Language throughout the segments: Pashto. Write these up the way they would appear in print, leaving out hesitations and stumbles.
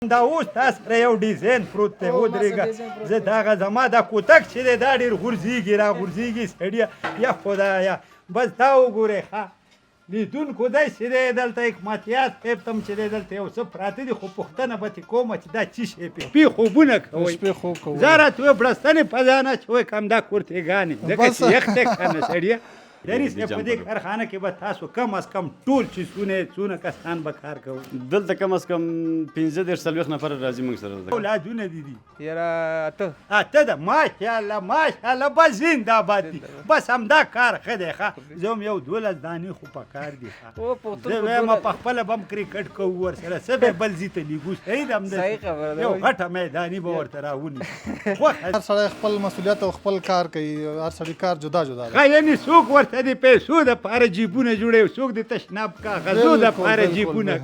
دا اوس تا سره یو ډیزاین پروت دی، ودرېږه. زه دغه زما دا کوتک چې دی دا ډېر غورځېږي را غورځېږي سړیه. یا خدایه، بس دا وګورئ. ښه لیدونکو دی چې دی دلته حکمتیار صاحب ته هم چې دی دلته یو څه پراته دي، خو پوښتنه به ترې کومه چې دا څه شی پی شپې خوبونه کوئ؟ شپې خوب کوئ. زه راته وایي بړستنې په ځان اچوئ که همدا کورتېګانې، ځکه چې یخ دی که نه سړیه. دري صاحب، په دې کارخانه کې به تاسو کم از کم ټول چې څونه کسان به کار کوئ؟ دلته کم از کم 35 40 نفره راځي موږ سره. اولادونه دي دي؟ یاره اته. اته ده. ماشاءالله ماشاءالله، بس زنده باد دي، بس همدا کار ښه دی. ښه زه هم یو 12 دانې خو په کار دي. ښه زه وایم په خپله به هم کرکټ کوو ورسره، څه به بل ځای ته لېږو. صحیح ده، همداسې یو غټه میداني به ورته راونیسو. هر سړی خپل مسؤلیت او خپل کار کوي، هر سړي کار جدا جدا دی. ښه یعنې څوک ورته د پیسو دپاره جیبونه جوړوي، څوک د تشناب کاغذو دپاره جیبونه.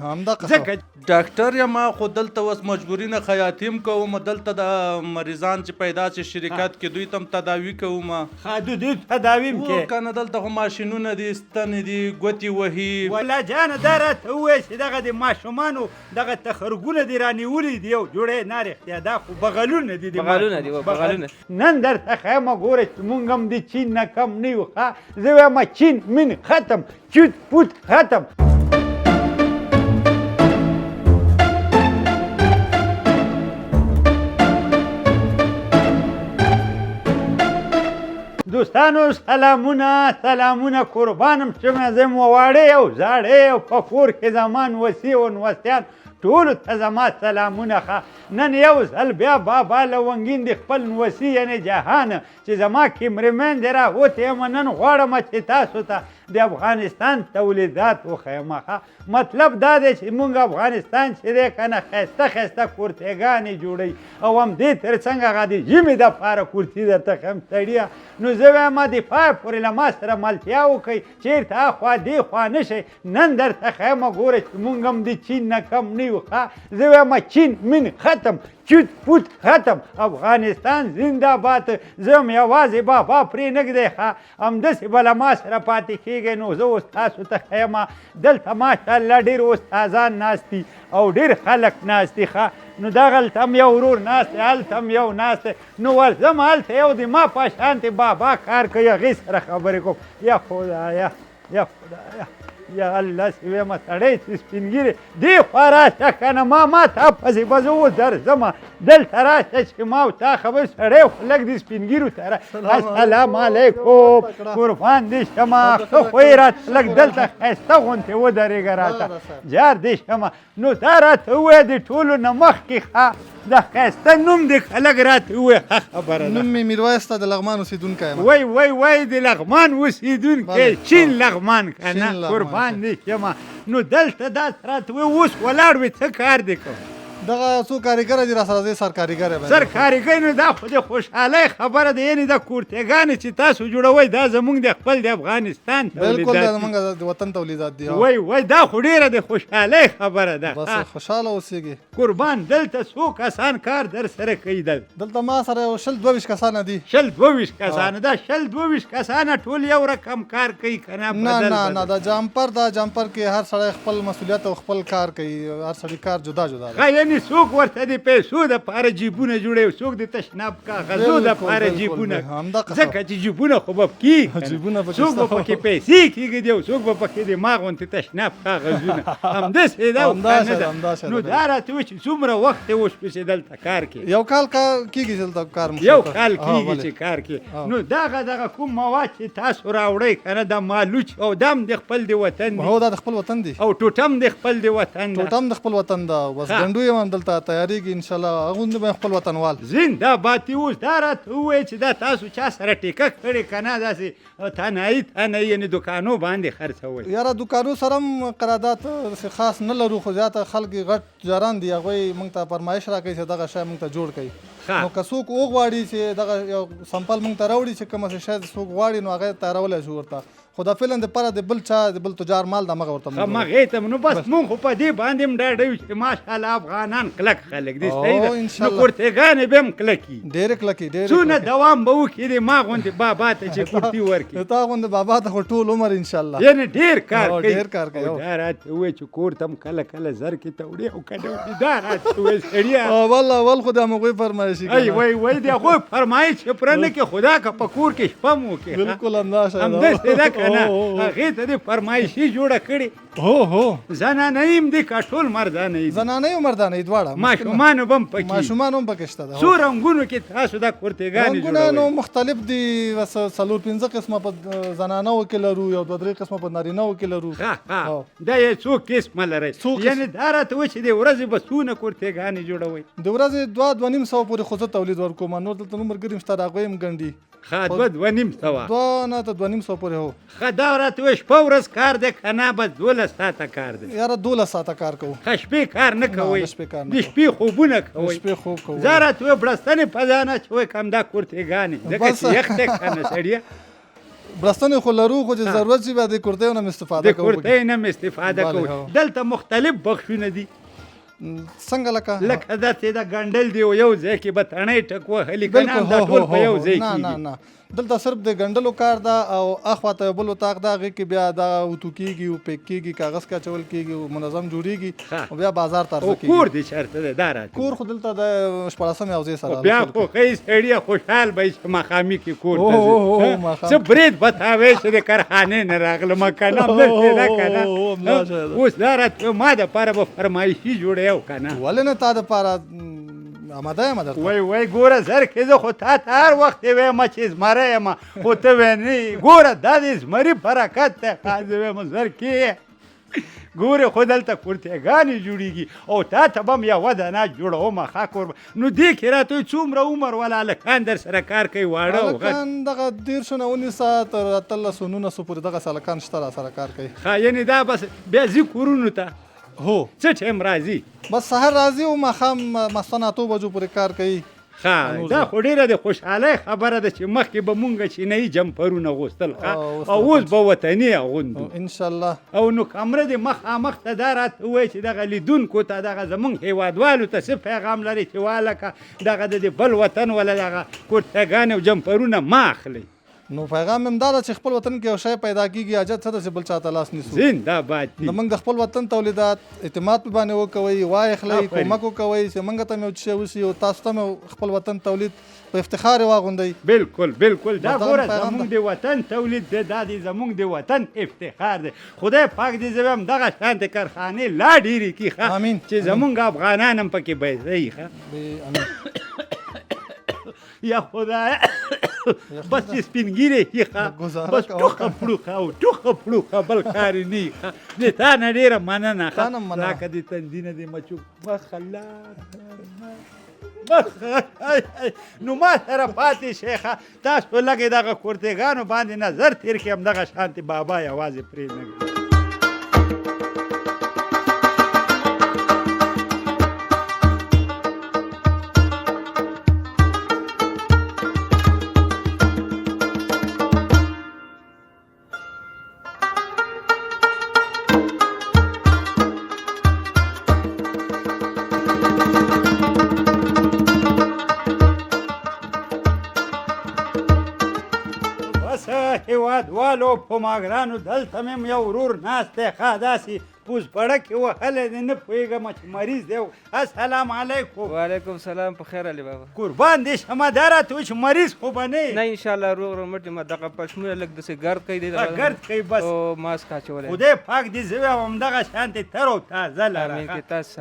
ځکه ډاکټر یم خو دلته اوس مجبوري نه خیاطي هم کوم. دلته د مریضان چې پیدا شي شرکت کې دوی ته هم تداوي کوم. ښه د دوی تداوي هم کوې؟ که نه دلته خو ماشینونه دي، ستنې دي، ګوتې وهي. ولا جانه دا راته ووایه چې دغه د ماشومانو دغه تخرګونه دې رانیولي دي یو جوړی؟ نه رښتیا دا خو بغلونه دي. بغلونه دي، بغلونه. نن درته ښیم ګوره چې مونږ هم د چین نه کم نه یو. ښه زه وایم چین مین ختم، چوت پوت ختم. دوستانو سلامونه سلامونه، قربانم چې زه مو واړه او زاړه او په کور کې زما نوسي او نوستیان ټولو ته زما سلامونه. ښه نن یو ځل بیا بابا لونګین د خپل نوسي یعنې جهان چې زما کیمرمین دی راوتی یم. نن غواړم چې تاسو ته د افغانستان تولیدات وښیم. ښه مطلب دا دی چې مونږ افغانستان چې دی که نه ښایسته ښایسته کورتېګانې جوړوي او همدې ترڅنګ هغه د ژمي دپاره کورتي درته ښیم سړیه. نو زه وایم د پای پورې له ما سره ملتیا وکړئ، چېرته اخوا دې خوا نه شئ. نن درته ښیم ګوره چې مونږ هم د چین نه کم نه یو. ښه زه وایم چین مین ختم، چوت پوت ختم، افغانستان زنده باد. زه هم یوازې بابا پرې نه ږدی، ښه همداسې به له ما سره پاتې کېږئ. نو زه اوس تاسو ته ښیم دلته ماشاءالله ډېر استادان ناست دي او ډېر خلک ناست دي. ښه نو دغلته هم یو ورور ناست دی، هلته هم یو ناست دی. نو ورځم هلته یو د ما په شانتې بابا کار کوي، هغې سره خبرې کوم. یا خدایه یا خدایه یا الله، چې وایم سړی چې سپین ږیری دې خوا راشه که نه ما تا پسې به زه اوس درځم. دلته راشه چې ما او تا خبر سړی خو لږ د سپین ږیرو ته السلام علیکم، قربان دې شم. ښه خو یې راته لږ دلته ښایسته غوندې ودرېږه راته، جار دې شم. نو دا راته ووایه د ټولو نه مخکې ښه د ښایسته نوم دې ښه لږ راته ووایه. ښه خبره ده. نوم مې میرویس ده، د لغمان اوسېدونکی یم. وای وای وای، د لغمان اوسېدونکی، چین لغمان که نه؟ قربان دې شم. نو دلته دا راته ووایه اوس ولاړ وې څه کار دې کوم؟ دغه څو کاریګره دي راسره، زه سر کاریګر یم. سر کاریګر؟ نو دا خو د خوشحالۍ خبره ده. یعنې دا کورتېګانې چې تاسو جوړوئ دا زمونږ د خپل د افغانستان بالکل دا زمونږ د وطن تولیدات دي. وای وای، دا خو ډېره د خوشحالۍ خبره ده. بس خوشحاله اوسېږي. قربان، دلته څو کسان کار در سره کوي؟ دلته ما سره یو 20 22 کسانه دي. 20 22 کسانه؟ دا 20 22 کسانه ټول یو رقم کار کوي که نه؟ نه نه نه، دا جمپر دا جمپر کې هر سړی خپل مسؤلیت او خپل کار کوي، هر سړي کار جدا جدا دی. ښه یعنې څوک ورته د پیسو دپاره جیبونه جوړوي، څوک د تشناب کاغذو دپاره جیبونه، ځکه چې جیبونه خو به کېږي، څوک به پکې پیسې کېږدي او څوک به پکې د ما غوندې تشناب کاغذونه. همداسې ده او که نه ده؟ نو دا راته ووایه چې څومره وخت یې وشو چې دلته کار کوې؟ یو کال کېږي چې دلته کار مو یو کال کېږي چې کار کوې. نو دغه کوم مواد چې تاسو راوړئ که نه، دا مالوچ او دا هم د خپل د وطن دي؟ هو، دا د خپل وطن دي. او ټوټه هم د خپل د وطن ده؟ ټوټه هم د خپل وطن ده. بس ګنډو یې هم دلته تیارېږي انشاءالله، هغه به خپل وطنوال. زنده باد. اوس دا راته ووایه چې دا تاسو چا سره ټیکه کړې که نه، داسې تنهایي تنهایي یعنې دوکانو باندې خرڅوئ؟ یاره دوکانو سره هم قرارداد داسې خاص نه لرو، خو زیاته خلک غټ تجاران دي، هغوی موږ ته فرمایش راکوي چې دغه شی موږ ته جوړ کړئ. نو که څوک وغواړي چې دغه یو سمپل موږ ته راوړي چې کوم څه شی څوک غواړي نو هغه تیارولی شو ورته. خو دا فعلا دپاره د بل چا د بل تجار مال د همغه ورته موږ همغې ته نو بس مونږ خو په دې باندې هم ډاډه یو چې ماشاءالله افغانان کلک خلک دي، صحیح ده؟ نو کورتېګانې به هم کلکې، ډېرې کلکې، ډېرې. څونه دوام به وکړي دې ما غوندې بابا ته چې کورتي ورکړي؟ تا غوندې بابا ته خو ټول عمر انشاءالله. یعنې ډېر کار کوي، ډېر کار کوي. او دا راته ووایه چې کور ته هم کله کله زر کې ته وړې او که نه وړې؟ دا راته ووایه سړیه. اول اول خو د همغوی فرمایشي ای وای وای، د هغوی فرمایش چې پوره نه کړي، خدا که په کور کې شپه مو وکړي. بالکل همدا شی ده، همداسې ده که نه؟ هغې ته دې فرمایشي جوړه کړې؟ هو هو. زنانه یې هم دي که ټول مردانه یې دي؟ زنانه او مردانه یې دواړه. ماشومانو به هم پکې؟ ماشومان هم پکې شته. څو رنګونو کې تاسو دا کورتېګانې رنګونه نو مختلف دي، بس 4 5 قسمه په زنانو کې لرو، یو 2 3 قسمه په نارینهو کې لرو. ښه ښه، دا یې څو قسمه لرئ؟ یعنې دا راته وایه چې د ورځې به څونه کورتېګانې جوړوئ؟ د ورځې 2 2.5 پورې خو زه تولید ورکوم، نور دلته نور ملګري هم شته، د هغوی هم ګنډي. ښه، 2 2.5؟ 2 نه تر 2.5 پورې، هو. ښه، دا راته وایه شپه ورځ کار دی که نه بس 12 ساعته کار دی؟ یاره 12 ساعته کار کوو. ښه، شپې کار نه کوئ؟ د شپې کار نه د شپې خوبونه کوئ؟ د شپې خوب کوو. زه راته وایه بړستنې په ځان اچوئ که همدا کورتېګانې، ځکه چې یخ دی که نه سړیه؟ بړستنې خو لرو، خو چې ضرورت شي بیا د کورتیو نه هم استفاده کوو. د کورتیو نه هم استفاده کوو. دلته مختلف بخشونه دي. څنګه؟ لکه لکه داسې دا ګنډل دی، یو ځای کې به تڼۍ ټک وهلي که نه دا ټول په یو ځای کېږي؟ نه نه، دلته صرف د ګنډلو کار ده، او اخوا ته یو بل اتاق ده، هغې کې بیا دا اوتو کېږي او پیک کېږي، کاغذ کې اچول کېږي او منظم جوړېږي او بیا بازار ته عرضه کېږي. کور دې چېرته دی؟ دا راته کور خو دلته د 16مې حوزې سره. بیا خو ښه سړیه، خوشحال به یې چې ماښامي کې کور ته ځې، څه برید به تا وایې چې د کارخانې نه راغلم که نه؟ همداسې ده که نه؟ اوس دا راته ما دپاره به فرمایشي جوړوې او که نه؟ ولې نه، تا دپاره آماده یم درته. وای وای، ګوره زرکې، زه خو تا ته هر وخت وایم چې زمری یم، خو ته وایې نه. ګوره دا د زمري برکت دی. زه وایم زرکې ګورې، خو دلته کورتېګانې جوړېږي او تا ته به هم یوه دانه جوړوم. ښه کور نو دې کې راته وایي څومره عمر والا هلکان در سره کار کوي، واړه او غټ؟ هلکان دغه 13 نه ونیسه تر 18 19 پورې دغسې هلکان شته را سره کار کوي. ښه، یعنې دا بس بیا ځي کورونو ته؟ هو. څه ټایم راځي؟ بس سهار راځي او ماښام ماخستن 8 بجو پورې کار کوي. ښه، دا خو ډېره د خوشحالۍ خبره ده چې مخکې به مونږ چینایي جمپرونه غوښتل، ښه، او اوس به وطني اغوندو انشاءالله. او نو کمره دې مخامخ ته دا راته ووایه چې دغه لیدونکو ته، دغه زمونږ هېوادوالو ته څه پیغام لري چې والکه دغه د دې بل وطن وله دغه کورتګانې او جمپرونه مه اخلئ؟ نو پیغام هم دا ده چې خپل وطن کې یو شی پیدا کېږي، حاجت څه ده چې بل چا ته لاس نیسو؟ زنده باد دي. د موږ د خپل وطن تولیدات اعتماد په باندې وکوئ، وایخلئ، کومک وکوئ چې موږ ته هم یو څه شی وشي او تاسو ته هم خپل وطن تولید په افتخار یې واغوندئ. بالکل بالکل، دا ګوره زموږ د وطن تولید دی، دا دی زموږ د وطن افتخار دی. خدای پاک دې زه وایم دغه شانتې کارخانې لا ډېرې کړي، ښه، چې زموږ افغانان هم پکې بیزوي. ښه، یا خدای، بس چې سپین ږیری شي، ښه، بس ټوخه پړوخه او ټوخه پړوخه، بل کار یې نه وي. ښه، د تا نه ډېره مننه. ښه، راکه د تندي نه دې مچو مخه نو ما سره پاتې شئ. ښه، تاسو لږې دغه کورتېګانو باندې نظر تېر کړئ، همدغه شانتې بابا یوازې پرې نه ږدي. هېوادوالو پوماګرانو، دلته مې هم یو ورور ناست دی، ښه داسې پوز پړکې وهلی دی، نه پوهېږم چې مریض دی. السلام علیکم. وعلیکم سلام، په خیر علي بابا. قربان دې شمه، دا راته وایي چې مریض خو به نه یې؟ نه انشاءالله روغ رمټ یم، دغه پشمونه لږ داسې ګرد کوي دی، ګرد کوي بس، او ماسک اچولی. خدای پاک دې زه وایم همدغه شانتې تر او تازه لره.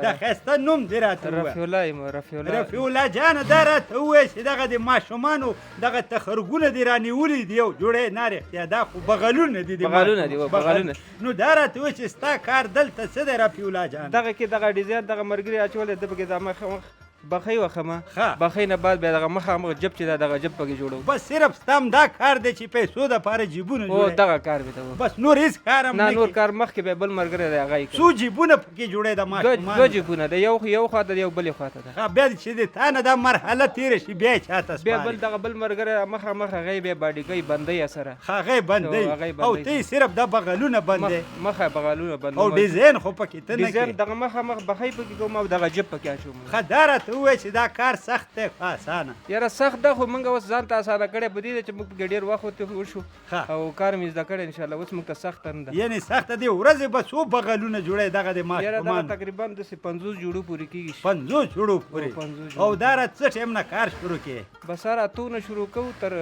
د ښایسته نوم دې راته ووایه. رفیع الله یم. رفیع الله. رفیع الله جانه، دا راته ووایه چې دغه د ماشومانو دغه تخرګونه دې رانیولي دي او جوړی نه رښتیا دا خو بغلونه دي. بغلونه دي، بغلونه. نو دا راته ووایه چې ستا کار دلته څه دی رفیع الله جان؟ دغه کې دغه ډیزاین دغه مرګري اچولی ده، پکې دا مخ بخۍ وخمه. ښه. بخۍ نه بعد بیا دغه مخامخ جب چې دا دغه جب پکې جوړو. بس صرف ستا هم دا کار دی چې پیسو دپاره جیبونه او جوړوې؟ دغه کار مې ته و. بس نور هېڅ کار هم نه، نه نور کې؟ کار مخکې بیا بل ملګری دی، هغه یې کوي. څو جیبونه پکې جوړوې د دوه ماشومانو؟ دوه جیبونه ده، یو خواته ده، یو بلې خواته ده. ښه، بیا چې د تا نه دا مرحله تېره شي، بیا یې چا ته بیا بل سپارې؟ دغه بل ملګری مخامخ، هغه یې بیا باډي کوي، بندوي یې سره. ښه، هغه یې بندوي. او هغه یې او بندوي. ته یې صرف دا بغلونه بندوې؟ مخه بغلونه بندوم. او ډیزاین خو پکې ته نه ډیزاین کې؟ دغه مخامخ بخۍ پکې کوم او دغه جب پکې اچوم. ښه، دا راته ووایه چې دا کار سخت دی که اسانه؟ یاره سخت ده، خو موږ اوس ځان ته اسانه کړی په دې ده چې موږ پکې ډېر وخت وشو ښه. او کار مې زده کړی، انشاءالله اوس موږ ته سخته نه ده. یعنې سخته دی. ورځې به څو بغلونه جوړوې دغه د یاره دغه ماشومانو؟ تقریبا داسې 50 جوړو پورې کېږي. 50 جوړو پورې؟ او 50 جوړو. او دا را څه ټایم نه کار شروع کې؟ بس سهار 8 نه شروع کوو تر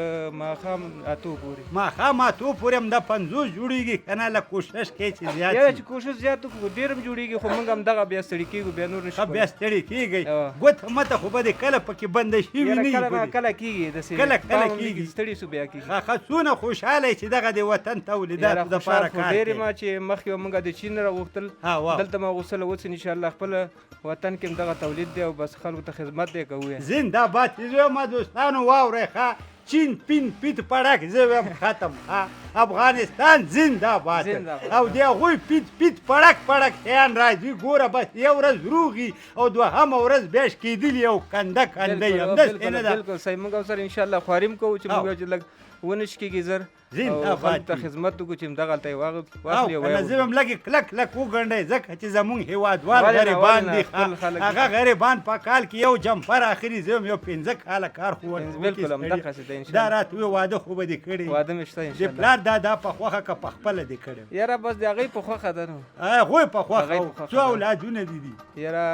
ماښام 8 پورې. ماښام 8 پورې هم دا 50 جوړېږي که نه لږ کوشش کوې چې زیات یاره شي؟ چې کوشش زیات وکړو خو ډېر هم جوړېږي، خو موږ هم دغه بیا ستړي کېږو، بیا نور نشو ښه، بیا ستړي کېږئ. او. ګوته مته خو به دې کله پکې بنده شوي یاره نه وي کله په نا دې؟ کله کېږي داسې، کله کله پام هم کېږي. ستړي سو بیا کېږي. ښه ښه، څونه خوشحاله یې چې دغه د وطن یاره تولیداتو خوشحال دپاره خو کار ډېر کوې. ما چې مخکې به موږ د چین راغوښتل، ها، واو. دلته ما غوښتل، اوس انشاءالله خپل وطن کې هم دغه تولید دی او بس خلکو ته خدمت دی کوو یې. زنده باد. زه وایم دوستانو واورئ، ښه، چین پین پیت پړک، زه وایم ختم. ښه، افغانستان زنده باد. زنده باد. او د هغوی پیت پیت پړک پړک شیان راځي، ګوره بس یو ورځ روغي او دوهمه ورځ بیا شکېدلي او کنده کنده یې. همداسې بالکل نه ده؟ بالکل صحیح. موږ سره انشاءالله خواري هم کوو چې او. موږ چې لږ ونه شکېږي زر زنده او خلکو باد ته وي. خدمت وکړو چې همدغلته یې او واخلي او که نه زه ویې هم لږې کلک کلک وګنډئ، ځکه چې زمونږ هېوادوال ولې نه، غریبان ولې نه، دي. خپل خلک دي. هغه غریبان په کال کې یو جمپر اخلي، زه هم یو 5 کاله کار خو ورته بالکل وکړي. همدغسې ده انشاءالله. دا راته ووایه، واده خو به دې کړی؟ واده مې شته د انشاءالله. پلار دا په خوښه که په خپله دې کړی؟ یاره بس د هغې په خوښه ده نو. هغوی په خوښه. هغوی په خوښه څو ده. اولادونه دي دي؟ یاره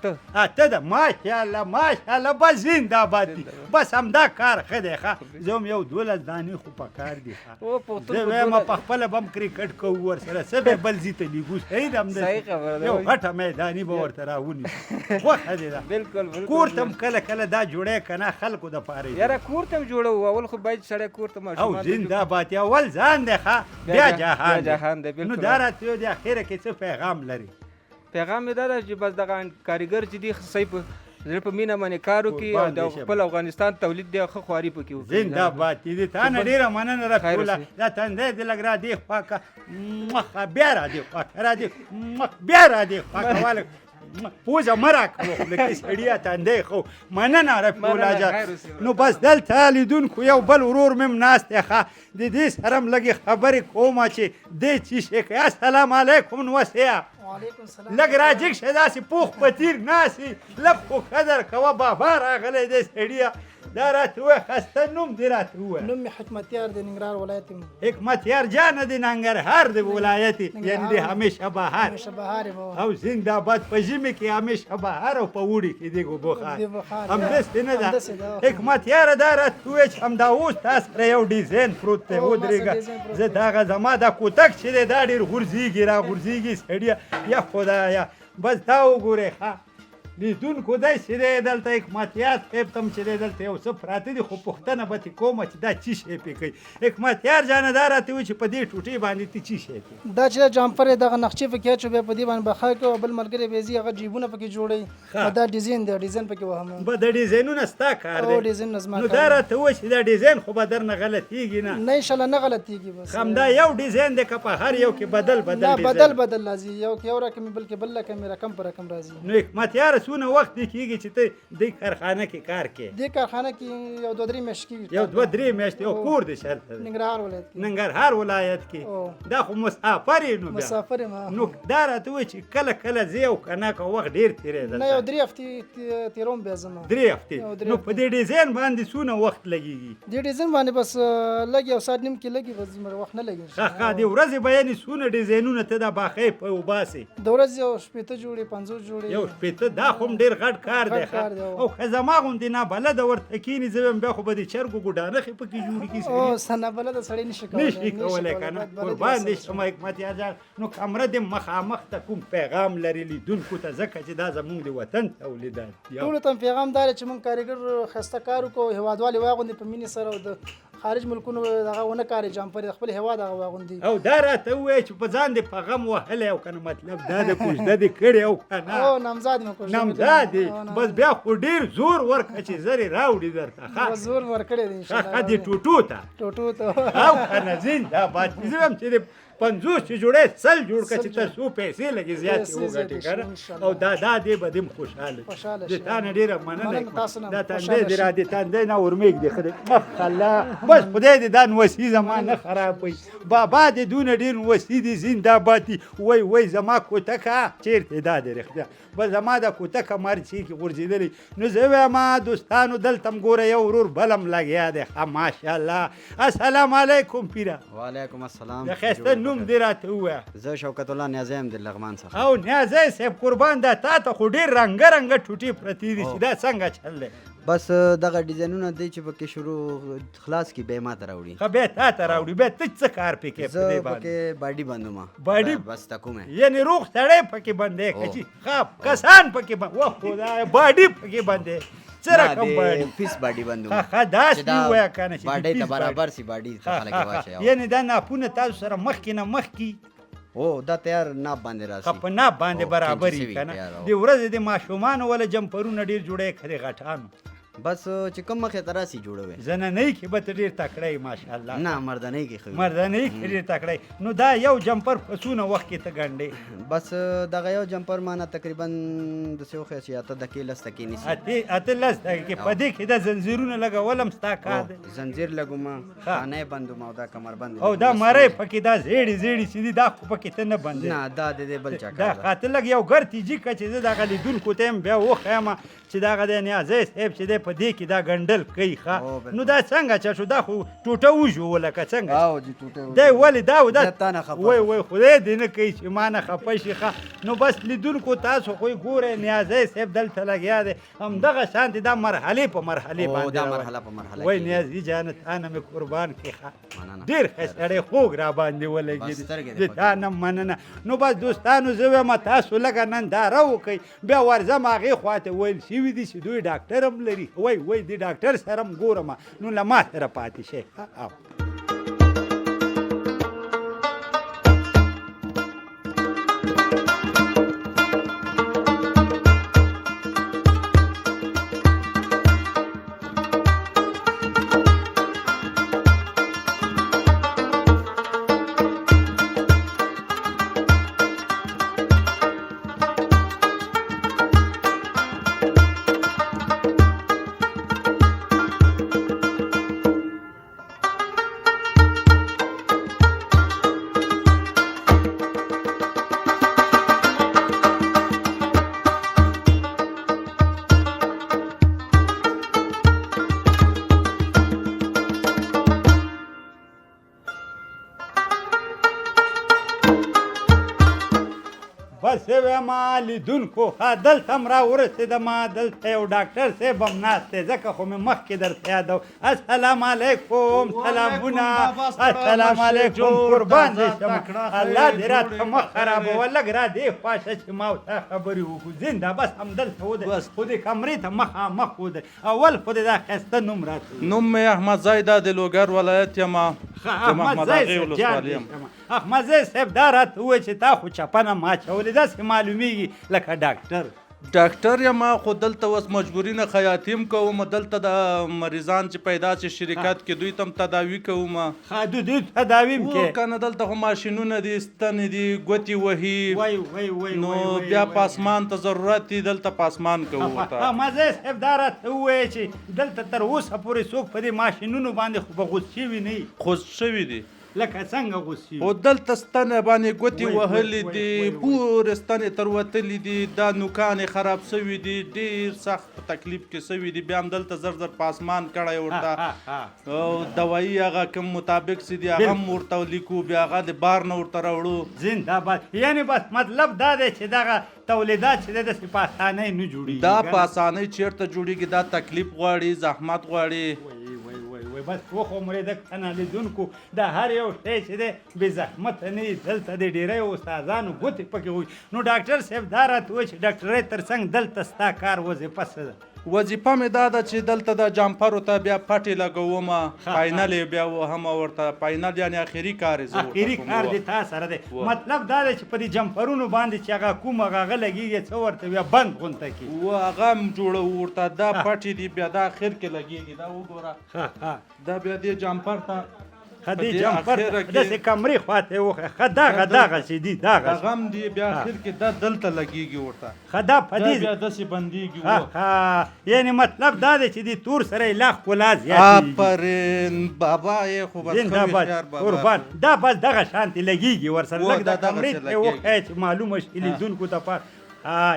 8. 8 ده. ماشاءالله ماشاءالله، بس زنده باد دي. بس همدا کار ښه دی. ښه، زه هم یو 12 دانې خو په کار دي. ښه، او پښتون زه خو وایم په خپله به هم کرکټ کوو ورسره، څه به بل ځای ته لېږو. صحیح ده همداسې؟ صحیح خبره ده. یو غټه میداني به ورته راونیسو. خوښه دې ده؟ بالکل بالکل. کور ته هم کله کله دا جوړی که نه خلکو دپاره یې؟ یاره کور ته هم جوړوو، اول خو باید سړی کور ته او ماشومان ته زنده باد. اول ځان دی، ښه، بیا جهان بیا جهان دی، نو بالکل. دا راته ووایه، د اخره کې څه پیغام لري؟ پیغام مې دا ده چې بس دغه کاریګر چې دي صحیح په زړه په مینه باندې کار وکړي او قربان د دې شم. خپل افغانستان تولید دی، ښه خواري پکې وکړي. زنده باد دې. تا نه ډېره مننه خیر رفیع الله. اوسې. دا تندی دې لږ را دې خوا که، مخه بیا را دې خوا که، را دې مخ بیا را دې خوا که، والک پوزه مه راکوه خوله کې سړیه، تندی خو. مننه رفیع الله مننه، جان. خیر اوسې. نو بس دلته لیدونکو یو بل ورور مې هم ناست دی. ښه، د دې سره هم لږې خبرې کوم چې دی څه شی کوي. السلام علیکم نوسیه. وعلیکم السلام. لږ راجګ شه، داسې پوخ په تیر ناست یې، لږ خو قدر کوه، بابا راغلی دی سړیه. دا راته ووایه، خسته نوم دې راته ووایه. نوم مې حکمتیار دی، ننګرهار ولایت یم. حکمتیار جانه د ننګرهار د ولایت یې، یعنې د همیشه بهار. همیشه بهار یم. او زنده باد. په ژمي کې همیشه بهار او په اوړي کې دی بخار. دی بخار، همداسې نه ده؟ همداسې ده. حکمتیاره دا راته ووایه چې همدا اوس تا سره یو ډیزاین پروت دی. او، ما سره ودرېږه. ډیزاین پروت زه دی. دغه زما دا کوتک چې دی دا ډېر غورځېږي را غورځېږي سړیه، یا خدایه. بس دا وګورئ، ښه لیدونکو، دی چې دی دلته حکمتیار صاحب ته هم چې دی دلته یو څه پراته دي، خو پوښتنه به ترې کومه چې دا څه شی پې کوي. حکمتیار جانه دا راته ووایه چې په دې ټوټې باندې ته څه شی کوې؟ دا چې دا جامپر دی، دغه نقشې پکې اچو، بیا په دې باندې بخار کوو، بل ملګری بیا ځي هغه جیبونه پکې جوړوي. ښه. او دا ډیزاین دی، ډیزاین پکې وهم. به د ډیزاینونه ستا کار او دی؟ ډیزاین زما نو کار دا دی. راته ووایه چې دا ډیزاین خو به درنه غلطېږي نه؟ نه، انشاءالله نه غلطېږي بس. همدا یو ډیزاین دی که په هر یو کې بدل بدل نه، ډیزاین؟ بدل بدل راځي، یو کې یو رقم، بل کې بل رقم، رقم په رقم راځي. نو حکمتیاره څونه وخت دې کېږي چې ته دې کارخانه کې کار کوې؟ دې کارخانه کې یو دوه درې میاشتې کېږي. یو دوه درې میاشتې. او او. کور دې چېرته دی؟ ننګرهار ولایت کې. ننګرهار ولایت کې. او. دا خو مسافر یې نو بیا. مسافر یم. نو دا راته ووایه چې کله کله ځې او که نه، که وخت ډېر تېرېدل؟ نه، یو 3 هفتې تېروم بیا زما. 3 هفتې؟ یو درې نو په دې ډیزاین باندې څونه وخت لګېږي؟ دې ډیزاین باندې بس لږ یو ساعت نیم کې لګي، بس دومره وخت نه لګي. ښه ښه، دې ورځې به یعنې څونه ډیزاینونه ته دا باخۍ په وباسې؟ د ورځې یو 60 جوړې، 50 جوړې. یو 60، دا خو هم ډېر غټ کار دی. غټ کار دی، او که زما غوندې نابلده ورته کښېني، زه وایم بیا خو به د چرګو ګوډانخې پکې جوړې کړي. او سنابلده سړی نشي کولی. نشي کولی که نه؟ باید بلد قربان دې وساتل. شم حکمتیار جان. نو کمره دې مخامخ ته کوم پیغام لري لیدونکو ته، ځکه چې دا زمونږ د وطن تولیدات دي؟ ټولو ته پیغام دا دی چې موږ کاریګر ښایسته کار وکړو، هېوادوال یې واغوندي په مینې سره، او د خارج ملکونو دغه ونه کاري جامپر، د خپل هېواد هغه واغوندي. او دا راته ووایه چې په ځان دې په غم وهلی او که نه، مطلب دا د کوژده دې کړې او که نه؟ او نامزاد مې کوژده. همدا دی. بس بیا خو ډېر زور ورکړه چې زر یې راوړي درته. ښه، بس زور ورکړی دی ان شاء ښه، الله. دې ټوټو ته، ټوټو ته. او که نه زنده باد. زه وایم چې د 50 چې جوړې 100 جوړ کړه چې تر څو پیسې لږې زیاتې پیسې زیاتې وګټې شي، که نه. ان شاء الله. او دا دې به دې هم خوشحاله شي. خوشحاله د شي. تا نه ډېره مننه مننه کوم. تاسو نه دا خوشحاله تندی دې شي. را دې تندی نه ورمېږ دې ښه دی. اخ الله، بس خدای دې دا نوسي زما نه خرابوي. بابا دې دونه ډېر نوسي دي، زنده باد دي. وای وای زما کوتکه چېرته دا دی رښتیا، بس زما دا کوتکه مرچې کې غورځېدلې. نو زه وایم دوستانو دلته هم ګوره یو ورور بل هم لګیا دی. ښه ماشاءالله. السلام علیکم پیره. وعلیکم السلام. د ښایسته نوم دې راته ووایه. زه شوکت الله نیازی یم د لغمان څخه. او نیازی صاحب قربان، دا تا ته خو ډېر رنګه رنګه ټوټې پرتې دي چې دا څنګه چل دی؟ بس دغه ډیزاینونه دی چې پکې شروع خلاص کی بیا ماته راوړي. ښه، بیا تا ته راوړي. بیا ته څه کار پې کوې په زه دې باندې؟ پکې باډي بندوم. باډي؟ بس تکومه. یعنې روغ سړی پکې بندې که چې ښه کسان پکې بند، وه خدایه باډي پکې بندې. څه رقم باډي؟ پیس باډي بندوم. ښه ښه، داسې چې دا ووایه که نه چې د باډۍ ته پیس برابر باډي. سي، باډي ته ښه، خلک ښه، یې ښه. واچوي. یعنې دا ناپونه تاسو سره مخکې نه مخکې؟ او دا تیار ناب باندې راسي. ښه، په ناب باندې او، برابر کینچي یي سوي که نه. تیار، او. د ورځې د ماشومانو وله جمپرونه ډېر جوړوي که د غټانو؟ بس چې کوم مخې ته راسي جوړوي. زنانۍ کې به ته ډېر تکړه یې ماشاءالله. نه، مردانۍ کې ښه وي. مردانۍ کې ډېر تکړه یې. نو دا یو جمپر په څونه وخت کې ته ګنډې؟ بس دغه یو جمپر مانه تقریبا داسې وښیه چې 8 دقیقې 10 دقیقې نیسي. 8 10 دقیقې. په دې کې دا زنځیرونه لګول هم ستا کار دی؟ زنځیر لګوم، خانه یې بندوم او دا کمربند او دا لګوم. مرۍ پکې دا زیړې زیړې چې دي دا خو پکې ته نه بندې؟ نه، دا د دې بل چا دا کار ده. خاطر لږ یو ګرتي جي که چې زه دغه لیدونکو ته هم بیا وښایم چې دغه دی نیازی صاحب چې دی په دې کې دا ګنډل کوي. ښه، نو دا څنګه چې شو؟ دا خو ټوټه وژووله که څنګه؟ او جي ټوټه وژووله. دی ولې دا و دا زه تا نه خفه وای شوم. وای خدای دې نه کوي چې ما نه خفه شي. ښه، نو بس لیدونکو تاسو خو یې ګورئ نیازی صاحب دلته لګیا دی، همدغه شان دی دا مرحلې په مرحلې او، باندې دا روان. مرحله په مرحله وای کېږي. نیازي جانه تا نه مې قربان کړې. ښه، مننه. ډېر ښه سړی خوږ را باندې ولګېدی. بس سترګې دې د تا پاکې. نه مننه. نو بس دوستانو زه وایم تاسو لږه ننداره وکړئ، بیا ورځم هغې خوا ته. ویل شوي دي چې دوی ډاکټر هم لري. وای وای د ډاکټر سره هم ګورم، نو له ما سره پاتې شئ. او بس وایم لیدونکو، ښه دلته هم را ورسېدم. دلته یو ډاکټر صاحب هم ناست دی، ځکه خو مې مخکې درته یادو. السلام علیکم. سلامونه. السلام علیکم. قربان دې شم، الله دې راته مه خرابوه. لږ را دې خوا شه چې ما او تا خبرې وکړو. زنده بس همدلته ودرېد، خو دې کمرې ته مخامخ ودرېد. اول خو دې دا ښایسته نوم راته ووایه. نوم مې احمدزی ده، د لوګر ولایت یم، ښه، د محمد احمدزی اغې صاحب جان ولسوالي دې یم. شم. احمدزی صاحب دا راته ووایه چې تا خو چپنه ما اچولې، داسې معلومیږي لکه ډاکټر. ډاکټر یم، خو دلته اوس مجبوري نه خیاطي هم کوم. دلته د مریضان چې پیدا شي شرکت کې دوی ته هم تداوي کوم. ښه، دوی تداوي هم کوې؟ که نه دلته خو ماشینونه دي، ستنې دي، ګوتې وهي. وای وای وای نو وای، وای، بیا وای. پاسمان ته ضرورت دی، دلته پاسمان کوو ورته. احمدزی صاحب دا راته ووایه چې دلته تر اوسه پورې څوک په دې ماشینونو باندې خو به غوڅ شوي نه وي؟ غوڅ شوي دي. لکه څنګه غوڅ شوي؟ خو دلته ستنې باندې ګوتې وای، وای، وهلې وای، دي، وای، وای. پورې ستنې تر وتلې دي، دا نوکان یې خراب شوي دي، ډېر سخت په تکلیف کې شوي دي. بیا هم دلته زر زر پاسمان کړی ورته، او دوایي هغه کوم مطابق چې دي هغه هم ورته لیکو، بیا هغه د بار نه ورته راوړو. زنده باد. یعنې بس مطلب دا دی چې دغه تولیدات چې دی داسې په اسانۍ نه جوړېږي. دا که په نه؟ اسانۍ چېرته جوړېږي؟ دا تکلیف غواړي، زحمت غواړي. وای وای وای وای، بس وخو مرېده که نه لیدونکو، دا هر یو شی چې دی بې زحمته نه وي. دلته د ډېری استادانو ګوتې پکې وي. نو ډاکټر صاحب دا راته ووایه چې ډاکټرۍ تر څنګ دلته ستا کار وظیفه څه ده؟ وظیفه مې دا ده چې دلته د جمپرو ته بیا پټې لګوم، فاینل یې بیا وهم ورته، فاینل یعنې اخري کار یې زه ورته اخري کوم. کار دې تا سره دی. مطلب دا دی چې په دې جمپرونو باندې چې هغه کوم هغه لګېږي، څه ورته بیا بند غونته کې و هغه هم جوړوو ورته. دا پټې دي، بیا دا اخر کې لګېږي. دا وګوره، دا بیا دې جمپر ته، ښه، په دې دې جمپر اخره کې داسې کمرې خواته یې وښیه. ښه، دغه دغسې دي، دغسې دغه هم دی، بیا اخر کې دا دلته لګېږي ورته. ښه، دا په دا دې بیا داسې بندېږي. ښه ښه، یعنې مطلب دا دی چې دې تور سره یې لا ښکلا زیاتېږي. آفرین بابا یې خو بس ښه زنده باد، هوښیار بابا. قربان. دا بس دغه شانتې لګېږي ورسره. و، لږ دا د کمرې دغسې ته یې لګېږي. وښیه چې معلومه شي لیدونکو ته پار.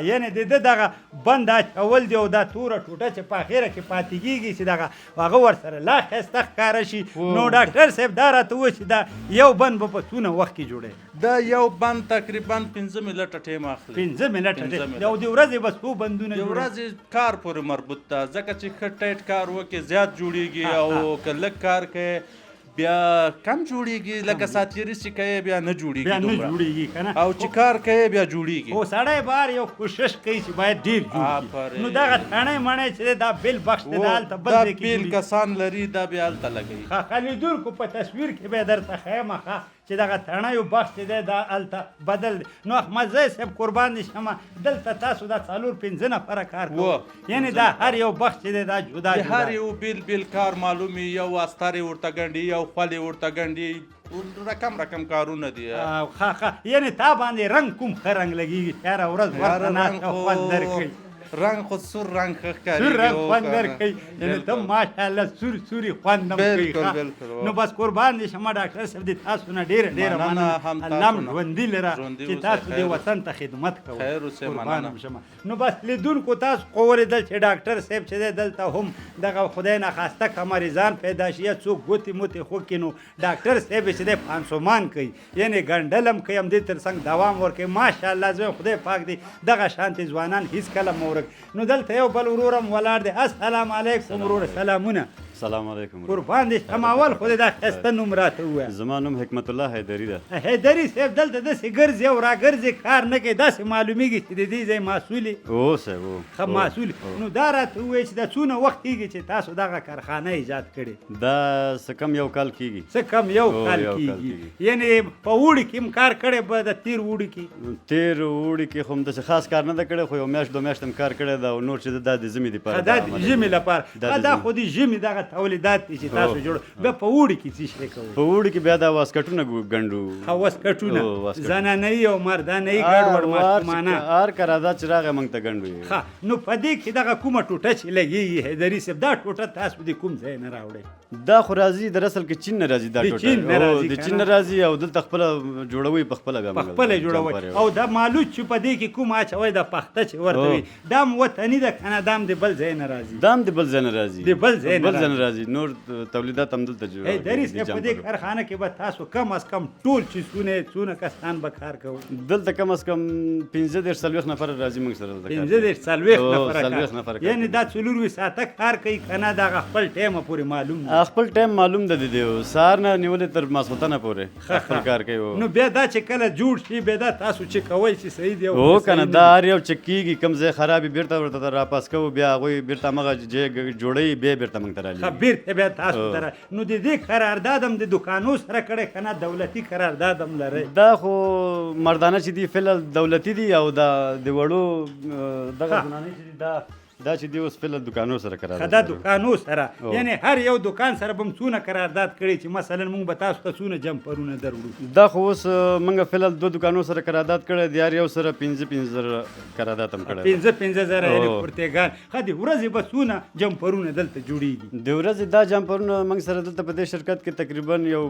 یعنې د ده دغه بند اچول دی او دا توره ټوټه چې په اخره کې پاتې کېږي چې دغه هغه ورسره لا ښایسته ښکاره شي. نو ډاکټر صاحب دا راته ووایه چې دا یو بند به په څونه وخت کې جوړوي؟ دا یو بند تقریبا 5 منټه ټایم اخلي. 5 منټه؟ 5 ټایم. او د ورځې به څو بندونه د جوړوي؟ ورځې کار پورې مربوط ده، ځکه چې ښه ټایټ کار وکړي زیات جوړیږي، او که لږ کار کوي بیا کم جوړیږي. لکه ساتیري چې کوي بیا نه جوړیږي بیا نه دومره. جوړیږي که نه؟ او چې کار کوي بیا جوړیږي. خو سړی بار یو کوشش کوي چې باید ډېر جوړ کړي. آفرین. نو دغه تڼۍ مڼۍ چې دی، دا بېل بخش دی، دا هلته بل دا ځای کې بیل جوړېږي. کسان لري، دا بیا هلته لګوي. ښه ښه، لیدونکو په تصویر کې به یې درته ښیم. ښه، چې دغه تڼیو بخش چې دی دا هلته بدل دی. نو احمدزی صاحب، قربان دې شمه، دلته تاسو دا 4 5 نفره کار کوئ؟ و، یعنې دا هر یو بخش چې دی دا جدا د جدا هر یو بیل بیل کار معلومي، یو استرې ورته ګنډي، یو خولې ورته ګنډي، رقم رقم کارونه دي. ښه ښه، یعنې تا باندې رنګ کوم ښه رنګ لګېږي چې هره ورځ ورته یاره ناست رنګ او خوند درکوي؟ رنګ خو سور رنګ ښه ښکارېږي. سور رنګ او خوند کنه. درکوي، یعنې ته ماشاءالله سور سوري خوند هم کوي. بالکل، ښه. بالکل، نو بس قربان دې شمه ډاکټر صاحب، دې تاسو نه ډېره ډېره مننه، مننه. هم الله تاسو مو نه. ژوندي لره ژوندي چې اوسئ، تاسو دې خیر وطن ته خدمت کوئ. خیر اوسئ، قربان مننه. هم شمه. نو بس لیدونکو، تاسو خو ولیدل چې ډاکټر صاحب چې دی دلته هم دغه خدای نخواسته که مریضان پیدا شي یا څوک ګوتې موتې خوږ نو ډاکټر صاحب چې دی پانسومان کوي، یعنې ګنډل هم کوي، همدې تر څنګ دوام ورکوي. ماشاءالله، زه وایم خدای پاک دی دغه شانتې ځوانان هیڅکله مه ورک. نو دلته یو بل ورور هم ولاړ دی. السلام علیکم ورور، سلامونه. سلام علیکم. قربان دې شم، اول خو دې دا ښایسته نوم راته ووایه. زما نوم حکمت الله حیدری ده. حیدري صاحب، دلته داسې ګرځي او راګرځي، کار نه کوي، داسې معلومیږي چې د دې ځای مسؤل یې. او صاحب، او. ښه مسؤل. نو دا راته ووایه چې دا څونه وخت کېږي چې تاسو دغه کارخانه ایجاد کړې؟ دا څه کم یو کال کیږي. څه کم یو او، کال یو کال کېږي. کېږي. یعنې په اوړي کې هم کار کړی به، د تېر اوړي کې؟ تیر اوړي کې خو هم داسې خاص کار نه ده کړی، خو یو میاشت دوه میاشتې هم کار کړی ده، او نور چې ده دا د ژمي دپاره. ښه، دا د ژمي لپاره. دا ښه، د دا ژمي. خو د ژمي دغه تولیدات دي چې تاسو جوړ. بیا په اوړي کې څه شی کوئ؟ په اوړي کې بیا دا واسکټونه ګنډو. ښه، واسکټونه. او، واسکټونه. زنانه او مردانه ګډوډ ماشومانه. هر قرارداد چې راغی موږ ته ګنډو یې. ښه، نو په دې کې دغه کومه ټوټه چې لګېږي حیدري صاحب، دا ټوټه تاسو د کوم ځای نه راوړئ؟ دا خو راځي، در اصل کې چین نه راځي دا د ټوټه. چین نه او، راځي د که چین نه؟ نه راځي او دلته خپله جوړوي په خپله بیا په موږ خپله جمپر جوړوي. یې. او دا مالوچ چې په دې کې کوم اچوي، د پخته چې ورته وي، دا هم وطني ده که نه دا هم د بل ځای نه راځي؟ دا هم د بل ځای نه راځي. د بل ځای نه بل ځای نه راځي. نور تولیدات هم دلته جوړ. حیدري صاحب، په دې کارخانه کې به تاسو کم از کم ټول چې څونه کسان به کار کوي؟ دلته کم از کم 35 40 نفر راځي موږ سره دلته کار پنځه کوي. دېرش 40 او، نفره 40 کار نفره کار یعنې کوي. دا 24 ساعته کار کوي که نه دغه خپل ټیمه پورې معلوم دی؟ خپل ټایم معلوم ده، دی سهار نه نیولې تر ماسخوتنه پورې خپل کار کوي. او. نو بیا دا چې کله جوړ شي، بیا دا تاسو چې کوئ چې صحیح دی او او که کنه، صحیح نه دا دی. هر یو چک کیږي، کوم ځای خراب وي بیرته ورته راپاس کوو، بیا هغوی بیرته همغه جې جوړوي، بیا بیرته موږ ته ښه، رالیږي. بیرته بیا تاسو ته نو د دې قرارداد هم د دکانو سره کړی که نه دولتي قرارداد هم لرئ؟ دا خو مردانه چې دي فعلا دولتي دي، او دا د وړو دغه زنانه چې دي، دا چې دی اوس فعلا دکانو سره قرارداد دا لرو. دکانو سره. او. یعنی هر یو دکان سره به هم څونه قرارداد کړی چې مثلا مونږ به تاسو ته څونه جمپرونه دروړو؟ دا خو اوس موږ فعلا دوه دکانو سره قرارداد کړی دی، هر یو سره 5-5 زره قرارداد هم کړی دی. 5-5 زره یعنې او. کرتېګان. ښه، د ورځې به څونه جمپرونه دلته جوړیږي؟ د ورځې دا جمپرونه موږ سره دلته په دې شرکت کې تقریبا یو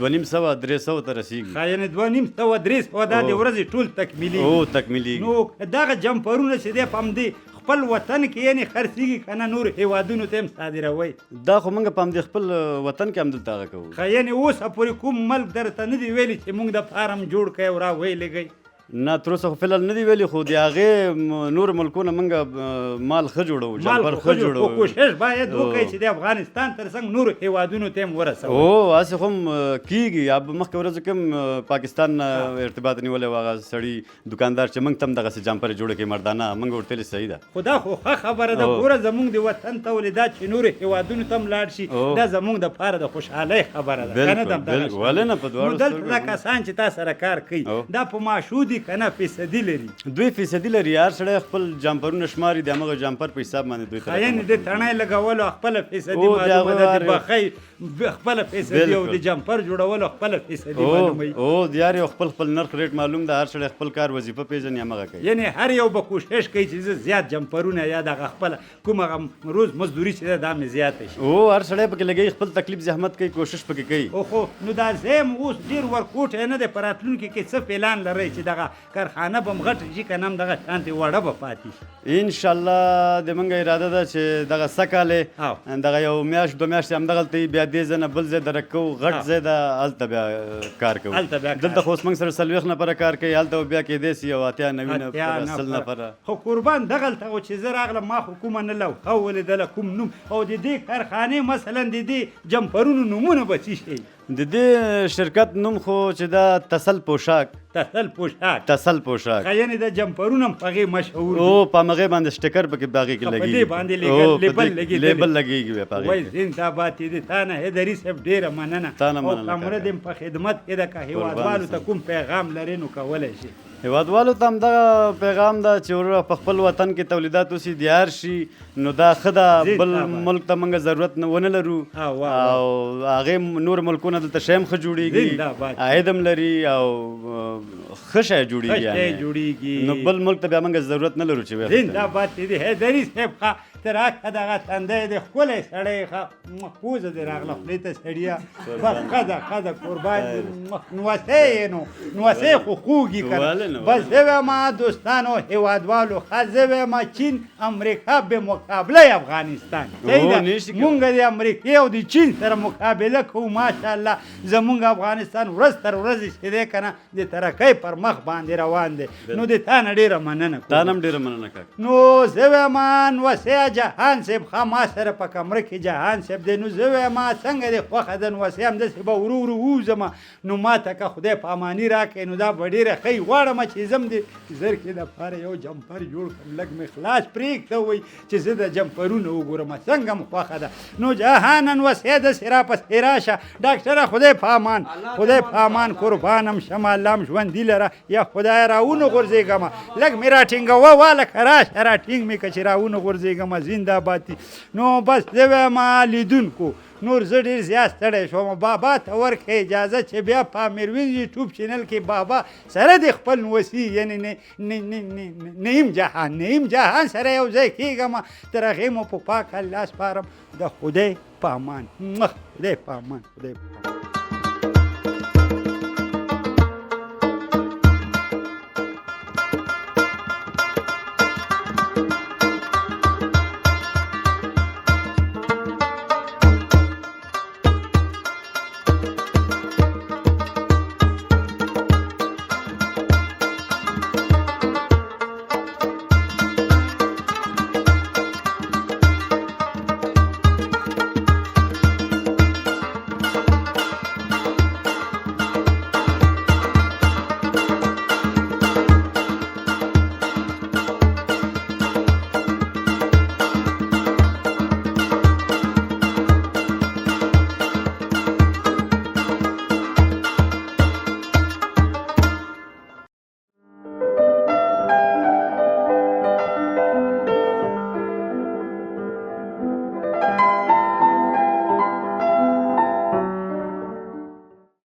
250 300 ته رسیږي. ښه، یعنې 250 300 دا د او. ورځې ټول تکمیلېږي؟ او، تکمیلیږي. نو دغه جمپرونه چې دی په همدې خپل وطن کې یعنې خرڅېږي که نه نور هېوادونو ته هم صادروئ؟ دا خو موږ په همدې خپل وطن کې هم دلته هغه کوو. ښه، یعنې اوسه پورې کوم ملک درته نه دی ویلي چې موږ د فارم جوړ کړئ او را ویې لېږئ؟ نه، تر اوسه خو فعلاً نه دی ویلي، خو د هغې نور ملکونه موږ مال ښه جوړوو، جمپر ښه جوړوو. کوشش باید وکړئ چې د افغانستان تر څنګ نورو هېوادونو ته هم ورسوئ. هو، هسې خو هم کېږي. مخکې ورځو کې هم پاکستان نه ارتباط نیولی و هغه سړي دکاندار چې موږ ته هم دغسې جمپرې جوړې کړي مردانه، موږ ورته ویلي صحیح ده. خو دا خو ښه خبره ده. ګوره زموږ د وطن تولیدات چې نورو هېوادونو ته هم لاړ شي، دا زموږ دپاره د خوشحالۍ خبره ده، که نه؟ بالکل، ولې نه، په دواړو. نو دلته دا کسان چې تا سره کار کوي، دا په معاشو دي که نه فیصدي لري؟ دوی فیصدي لري، هر سړی خپل جمپرونه شماري، د همغه جمپر په حساب باندې دوی ته. یعنې د تڼۍ لګولو خپله فیصدي معلومه ده، د بخۍ خپله فیصدي او د جمپر جوړولو خپله فیصدي معلومه. او د هر یو خپل خپل نرخ ریټ معلوم ده، هر سړی خپل کار وظیفه پېژني، همغه کوي. یعنې هر یو به کوشش کوي چې زه زیات جمپرونه یا دغه خپله کومه روز مزدوري چې ده دا مې زیاته شي. او هر سړی پکې لګوي، خپل تکلیف زحمت کوي، کوشش پکې کوي. او خو نو دا ځای هم اوس ډېر ورکوټی نه دی، په راتلونکي کې څه پلان لرئ چې دغه کارخانه به هم غټه شي که نه هم دغه شانتې وړه به پاتې شي؟ انشاءالله د موږ اراده ده چې دغه سږکال دغه یو میاشت دوه میاشتې همدغلته وي، بیا دې ځای نه بل ځای درک کوو، غټ ځای ده، هلته بیا کار کوو. دلته خو اوس موږ سره 40 نفره کار کوي، هلته بیا کېدای شي یو 80 90 نفره 100 نفره. خو قربان دغلته خو چې زه راغلم ما خو کومه نه لوحه ولیدله کوم نوم، او د دې کارخانې مثلا د دې جمپرونو نومونه به څه شي؟ د دې شرکت نوم خو چې دا تسل پوشاک. تسل پوشاک. تسل پوشاک. یعنې د جمپرونه هم په هغې مشهور دي. او په همغې باندې سټیکر پکې په هغې کې لګېږي. په دې باندې لیبل لګېدلی. لیبل لګېږي بیا په هغې. وایي زنده باد دې. تا نه حیدري صاحب ډېره مننه. تا نه مننه. او کمره دې په خدمت کې ده، که هېوادوالو ته کوم پیغام لرې نو کولی شي. هېوادوالو ته همدغه پیغام ده چې وروره په خپل وطن کې تولیدات وسي، دیار شي، نو دا ښه ده، بل ملک ته موږ ضرورت ونه لرو، او هغې نور ملکونه دلته شی هم ښه جوړېږي، عاید هم لري او ښه شی جوړېږي، نو بل ملک ته بیا موږ ضرورت نه لرو چې زنده باد دې حیدري صاحب. ښه ته راکړه دغه تندی دې ښکلی سړی، ښه پوزه دې راغله خولې ته سړیه، بس ښه ده ښه ده قربان دې. نوسې یې نو نوسې خو خوږي که نه. بس زه وایم دوستانو هېوادوالو، ښه زه وایم چین امریکا بې مقابله افغانستان. مونږ د امریکې او د چین سره مقابله کوو، ماشاءالله زمونږ افغانستان ورځ تر ورځې چې دی که نه د ترقۍ پر مخ باندې روان دی. نو د تا نه ډېره مننه کوم. تا نه هم ډېره مننه کاکا. نو زه وایم نوسې جهان صاحب، ښه ما سره په کمره کې جهان صاحب دی، نو زه وایم څنګه دې خوښه ده نوسې، همداسې به ورو ورو ووځم، نو ما ته که خدای په اماني راکړې نو دا به ډېره ښه وي. غواړم چې زه هم د زرکې دپاره یو جمپر جوړ کړم، لږ مې خلاص پرېږده وایي چې زه د جمپرونو وګورم څنګه مو خوښه ده. نو جهانه نوسې داسې راپسې راشه ډاکټره، خدای په امان، خدای په امان، قربانم شم، الله م ژوندي لره، یا خدای راونه غورځېږمه، لږ مې راټینګوه والکه راشه راټینګ مې که چې راونه غورځېږمه، زنده باد دي. نو بس زه وایم لیدونکو نور زه ډېر زیات ستړی شوم، بابا ته ورکړه اجازه چې بیا په امیروین یوټیوب چینل کې بابا سره د خپل نوسي یعنې نعیم جهان، نعیم جهان سره یو ځای کېږم، تر هغې مو په پاک الله سپارم، د خدای په امان، خدای په امان، خدای په امان.